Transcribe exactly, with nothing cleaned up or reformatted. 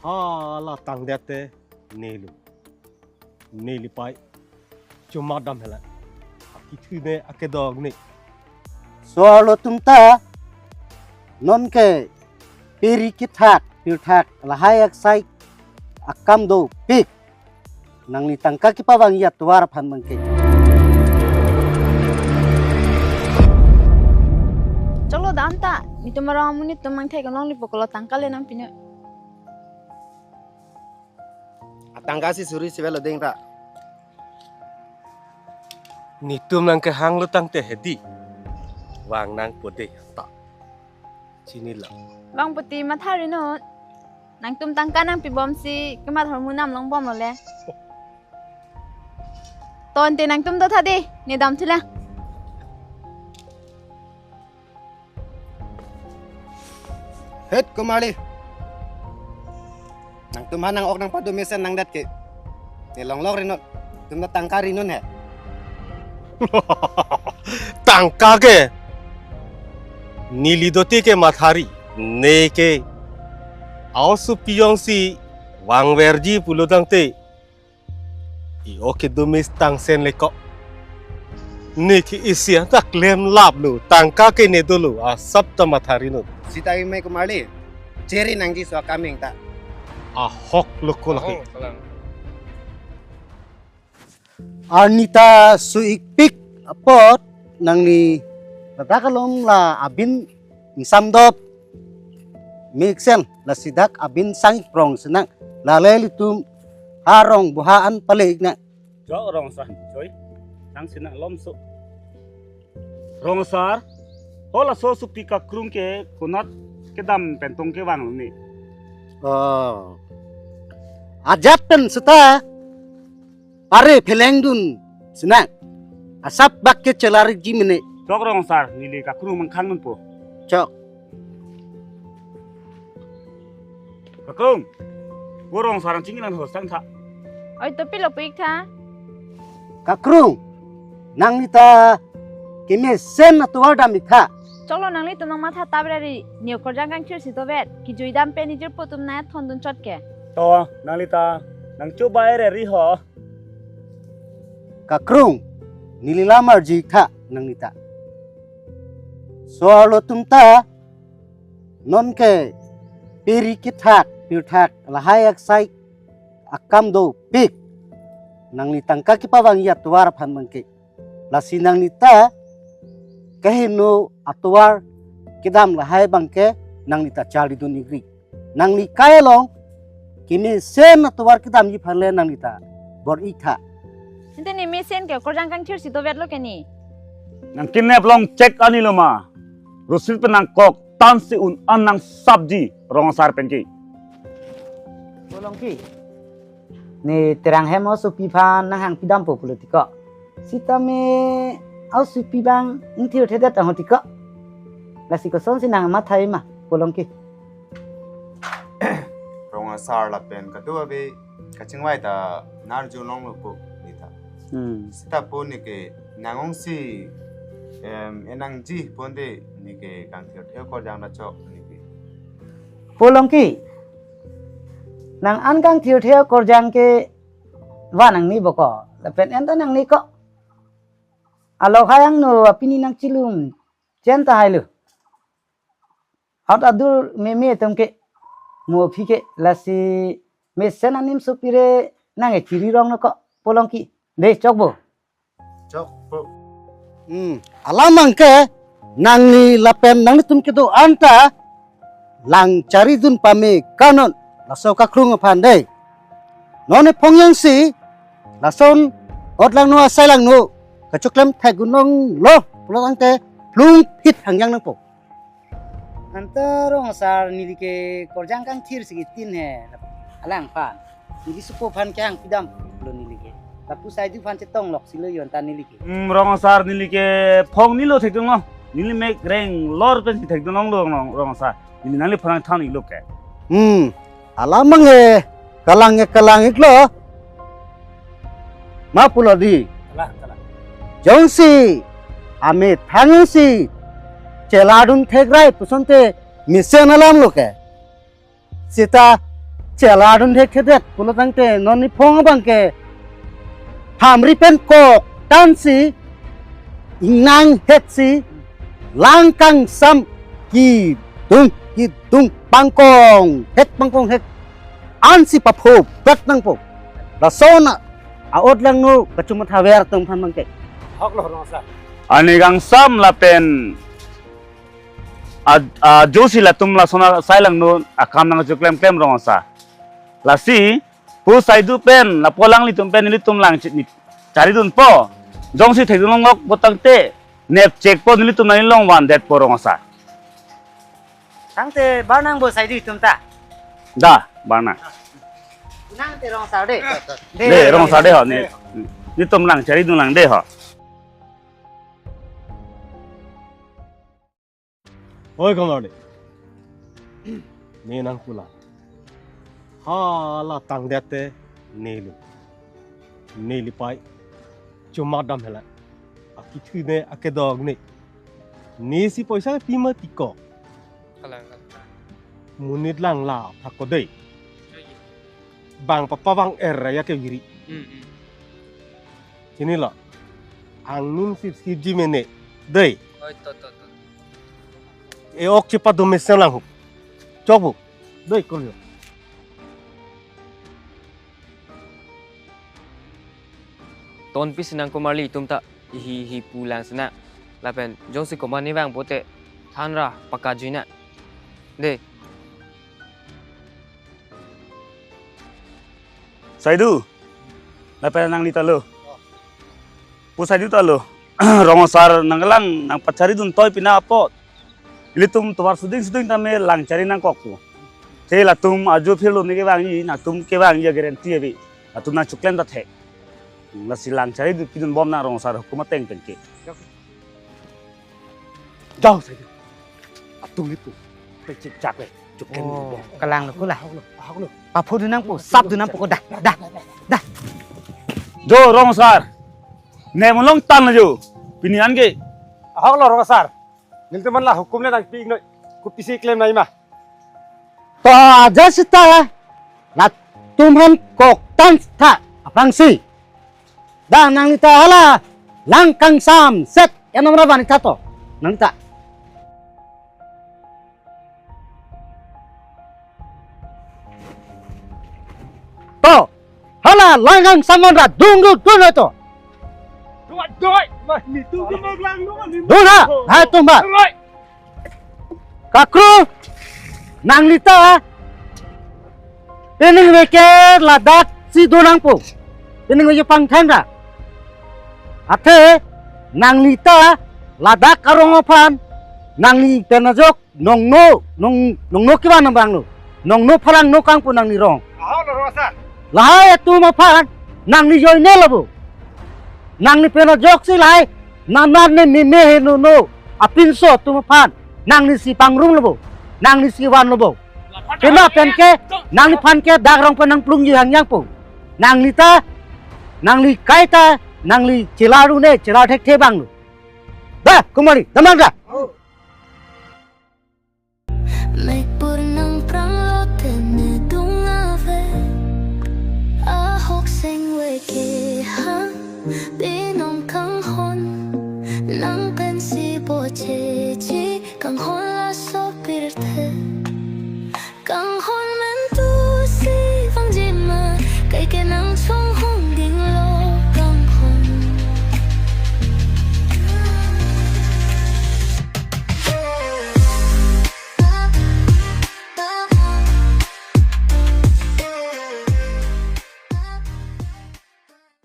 Hala tangdet te neli. Neli pai. Chuma dam hela. Akithu ne akedok ne. So-arlo atum ta, non ke peri kethak, pirthak, lahai aksai akam dopik. Nangli tangka kepavangji atovar aphan abangke. Choklo dam ta, netum arong amonit atum mangthek along lipo kolo tangka le nangpinon. Atangka si suri si velo ding ta. Netum nangkehanglo tangte hedi. Vang nangpo de ta. Chinilo. Vang puti mathari non. Nangtum tangka nangpibomsi kemat hormu nam longbomlo le. To ante nangtum do tha de, ne damthulang. Het, Komarli. Nangtum aphan nang-ok nangpado mesen nangdet ke, ne longlok ri non. Netum ta tangka ri non he. Tangka ke. Neli dote ke mathari. Ne ke. Aosopi jongsi vangverji pulo tangte. I-ok kedo mesen tangsen le ko. Ne ke isi anta klem laplo, tangka ke ne dolo, asap ta mathari non. Sita ime Komarli, cheri nangji so akameng ta. Ahok lo ko lake. Ahok, salam. Arni ta su-ikpik apot nangli ladak along la abin ingsamdop mesen, lasi dak abin sang-ik prong sinang, la le ilitum arong buha an pale-ik nang. Chok rong asar, choi. Nang sinang lomso. Rong asar, ho laso asopi Kakrung ke konat kedam pen tong kevanglo ne? Oh. Ajat pen seta pare pheleng dun sinang. Asap bak ke chelarikji mene. Chok rong asar, neli Kakrung mangkhang nunpo. Chok. Kakrung, ko rong asar nangchingki nang hostang tha. Oi, to pilo pu-ik tha. Kakrung, nangli ta kemesen atovar dam-ik tha. Choklo, nanglitum nangmatha tabre ri, ne okorjang kangthir si dovet, kejui dam pen ijirpo atum nai thondun chot ke. To, nangli ta nangchobai re ri ho. Kakrung, neli lam arju-ik tha nangli ta. So-arlo atum ta, non ke peri kethak, pirthak, lahai aksai akam dopik. Nangli tangka kepavangji atovar aphan abangke. Lasi nangli ta kehingno atovar kedam lahai abangke nangli ta charlidun-ik ri. Nangli kai along kemesen atovar kedamji aphan le nangli ta bor-ik tha. Ante ne mesen ke okorjang kangthir si dovetlo ke ne. Nangkenep long chek ani lo ma. Rosit pen nangkok tan si un an nangsapji rong asar pen ke. Polongki. Ne terang hem asopi aphan nanghangpi dampo pulo tiko. Sitame asopi abang ingthirthedet ahut tiko. Lasi kosonsi nangmatha-i ma, Polongki. Rong asar lapen kado ave kachingvai ta nang arjulonglo po ne ta. Hmm. Sita po ne ke nang-ongsi, em, enangji ponde ne ke kangthirthe okorjang ta chok ne ke. Polongki. Nang an kangthirthe okorjang ke va nangne boko. Lapen en ta nangne ko. Alok hai angno apini nangchilum chen tahai lo. Ahut adur meme atum ke, mo aphi ke, lasi mesen anim sopire nang-e chiri rong no ko, Polongki. Dei, chokpo. Chokpo. Hmm, alam abangke nangli lapen nanglitum kedo-an ta lang charidun pame kanon, laso Kakrung aphan dei. Non ephong jongsi lason ot langno asai langno kachoklem thekdun longlo pulo tangte plung phit hangjang nangpo. Anta rong asar, neli ke korjang kangthir si kitin he. Alangphan. Neli sopo aphan kehangpi damlo neli ke. Lapu sai du aphan chetong loksi lo jon ta neli ke. Hmm, rong asar, neli ke phong nilo thekdun lo. Neli mek reng lor pensi thekdun longlo rong, rong asar. Neli nangliphan nangthan-iklo ke. Hmm. Alam abang e kalang e kalang-iklo. Ma pulo dei. Kalang, kalang. Jongsi amethang si cheladun thekrai pusonte mesen alam lo ke. Sita chelar dun thekthedet pulo tangte non niphong abang ke hamri pen kok tansi ingnang hetsi lang kangsam kidung kidung pangkong het pangkong het ansi papho bet nangpo. Lason a-ot langno kachumathaver atum aphan abang ke. Hok lo rong asar. Ani kangsam lapen a, ajosi latum lason asai langno akam nangchiklem klem rong asar. Lasi pu Saidu pen lapu alanglitum pen nelitum lang chi-, ni charidunpo. Jongsi thekdun longlok pulo tangte nepchekpo, nelitum nangli along vandetpo rong asar. Tangte barnang bo Saidu itum ta. Da, barnang. Nangte rong asar de. De, rong asar de ho, ne. Nelitum lang charidun lang de ho. Oi, Komar de. Ne nangpulang. Hala tangdet te neli. Neli pai. Chuma dam hela. Akithu ne akedok ne. Nesi poisa pi ma tiko. Kalang, kalang. Monit lang la phak ko dei. Bang papa bang er ya ke wiri. Hmm, hmm. Chinilo. Angnin sip sip ji mene. Dei. Oi, to, to, to. E-ok chepadun mesen lang hu. Chok bu. Dei, kolyo. Tonpi sinang komarli itum ta ihi hi pulang sina. Lapen jongsi komat ne vang pote thanra pakajui na. Dei. Saidu, lapen nangli ta lo. Pu Saidu ta lo. Rong asar nanglang nangpacharidun toi pina apot. Ilitum tovar suding suding tame lang chari nangkokpo. Te latum ajo phirlo ne kevangji, nangtum kevangji a-guarantee ave. Latum nangchiklem ta thek. Lasi lang chari du pidun bom nang rong asar hukum ateng pen ke. Jao saja. Atung itu. Pecik cak le. Chiklem Oh, bom. Kalang lo kula. Ahok lo, ahok lo. Paphodun nangpo, sapdun nangpo ko da, da, da. Jo rong asar. Ne mulong tan lo jo. Pini an ke. Ahok lo rong asar. Nelitum man la hukum le nangpi noi. Kopisi klem nai ma. To aja seta latum aphan kok tan tha aphrangsi. Da nangli ta hala lang kangsam set ya nomra bani tha to. Nangli ta. To. Hala lang kangsam ra dung dung dung to. Doi, doi, mah ni tu ke lang lu ni. Dona, hai tumba. Doi. Kakru, nangli ta. Pining veke ladak si do nangpo. Pining veke pangthan ra. Athe, nangli ta ladak arong aphan. Nangli pen ajok nongno, nong, nongno kevan abang lo. Nongno phalang no kangpo nangli rong. Ahok lo rong asar. Lahai atum aphan nangli joine lo bo. Nangli pen ajoksi lahai. Nanan ne meme he no no. Apinso atum aphan. Nangli si pangrum lo bo. Nangli si van lo bo. Kena pen ke, nangliphan ke dak rong pen nangplungji hangyang po. Nangli ta, nangli kai ta, nangli chelar une, chelar thekthe abang lo. Da, kumari, damang da. Mek pur